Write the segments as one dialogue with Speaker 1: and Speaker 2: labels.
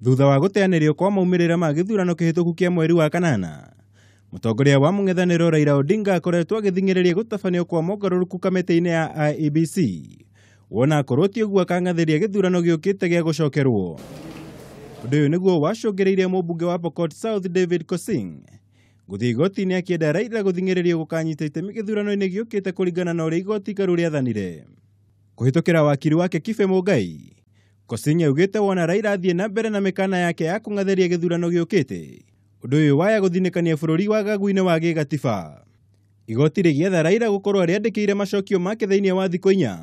Speaker 1: Thutha wa gũteanĩrio kwa maumĩrĩra ma gĩthurano kĩhĩtũku kĩa mweri wa kanana, mũtongoria wa mũng'ethanĩro Raila Odinga akoretwo agĩthing'ĩrĩria gũtabanio kwa mogarũrũku kamĩtĩ-inĩ ya IEBC wona akorwo ti ũguo akang'athĩria gĩthurano gĩũkĩte gĩa gũcokerwo. Ũndũ ũyũ nĩguo wacũngĩrĩirie mũmbunge wa Pokot South David Kosing gũthiĩ igoti-inĩ akĩenda Raila gũthing'ĩrĩrio gũkanyita itemi gĩthurano-inĩ gĩũkĩte kũringana na ũrĩa igoti ikaru rĩathanire. Kũhĩtũkĩra wakiri wake Kibe Mũngai, Kosing augĩte wona Raila athiĩ na mbere na mĩkana yake ya kũng'athĩria gĩthurano gĩũkĩte, ũndũ ũyũ waya gũthinĩkania bũrũri wagagu-inĩ wa gĩgatiba. Igoti rĩgĩetha Raila gũkorwo rĩandĩkĩire macokio make thĩinĩ wa thikũ inya,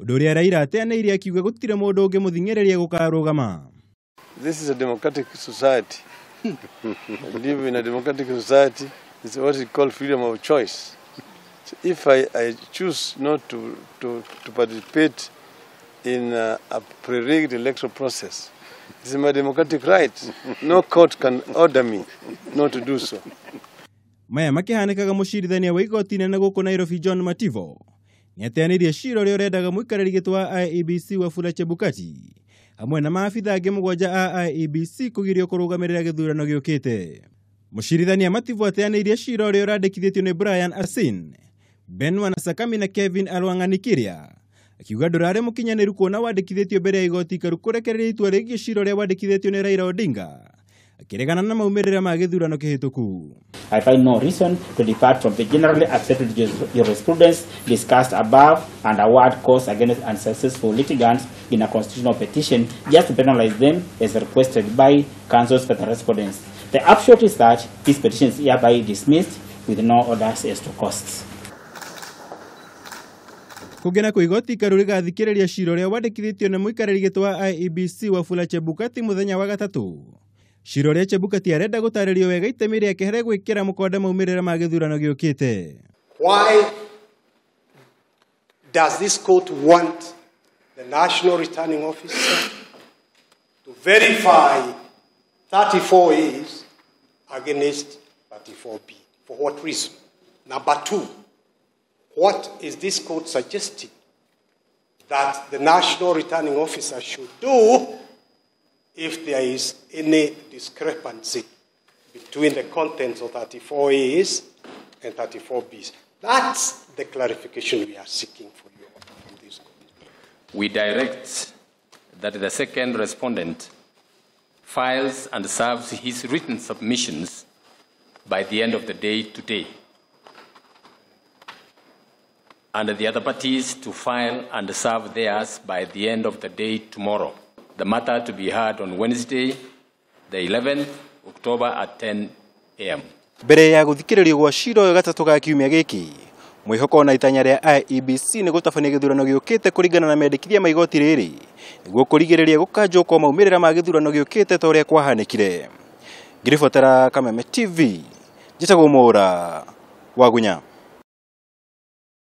Speaker 1: ũndũ ũrĩa Raila ateanĩirie akiuga gũtirĩ mũndũ ũngĩmũthing'ĩrĩria gũkarũgama.
Speaker 2: This is a democratic society. We live in a democratic society. It's what we call freedom of choice. So if I choose not to participate in a pre-rigged electoral process, it's my democratic right. No court can order me not to do so.
Speaker 1: Maya makĩhanĩkaga mũcirithania wa igoti inene gũkũ Nairobi John Mativo nĩateanĩirie cira ũrĩa ũrendaga mũikarĩri gĩtĩ wa IEBC Wafula Chebukati hamwe na maabitha angĩ mũgwanja a IEBC kũgirio kũrũgamĩrĩra gĩthurano gĩũkĩte. Mũcirithania Mativo ateanĩirie cira ũrĩa ũrandĩkithĩtio nĩ Brian Asin, Ben Wanasakami na Kevin Alwang'anikiria akiuga ndũrarĩ mũkinyanĩru kuona wandĩkithĩtio mbere ya igoti ikaru kũrekereria itua rĩgiĩ cira ũrĩa wandĩkithĩtio nĩ Raila Odinga akĩregana na maumĩrĩra ma gĩthurano kĩhĩtũku.
Speaker 3: I find no reason to depart from the generally accepted jurisprudence discussed above and award costs against unsuccessful litigants in a constitutional petition just to penalize them as requested by counsels for the respondents. The upshot is that this petition is hereby dismissed with no orders as to costs.
Speaker 1: Kũngĩ na igoti ikaru rĩgathikĩrĩria cira ũrĩa wandĩkithĩtio nĩ mũikarĩri gĩtĩ wa IEBC Wafula Chebukati mũthenya wa gatatũ. Cira ũrĩa Chebukati arenda gũtarĩrio wega itemi rĩake harĩ gwĩkĩra mũkonde maumĩrĩra ma gĩthurano gĩũkĩte.
Speaker 4: Why does this court want the National Returning Officer to verify 34As against 34B? For what reason? Number two, what is this court suggesting that the National Returning Officer should do if there is any discrepancy between the contents of 34As and 34Bs? That's the clarification we are seeking for you from this court.
Speaker 5: We direct that the second respondent files and serves his written submissions by the end of the day today, and the other parties to file and serve theirs by the end of the day tomorrow. The matter to be heard on Wednesday, the 11th October at 10 a.m.
Speaker 1: Mbere ya gũthikĩrĩrio gwa cira ũyũ gatatũ ga kiumia gĩkĩ, mwĩhoko na itanya rĩa IEBC nĩ gũtabania gĩthurano gĩũkĩte kũringana na mendekithia ma igoti rĩrĩ nĩguo kũrigĩrĩria gũkanjwo kwa maumĩrĩra ma gĩthurano gĩũkĩte ta ũrĩa kwahanĩkire. Ngĩribotera Kameme TV, njĩtagwo Mũra Wagunya.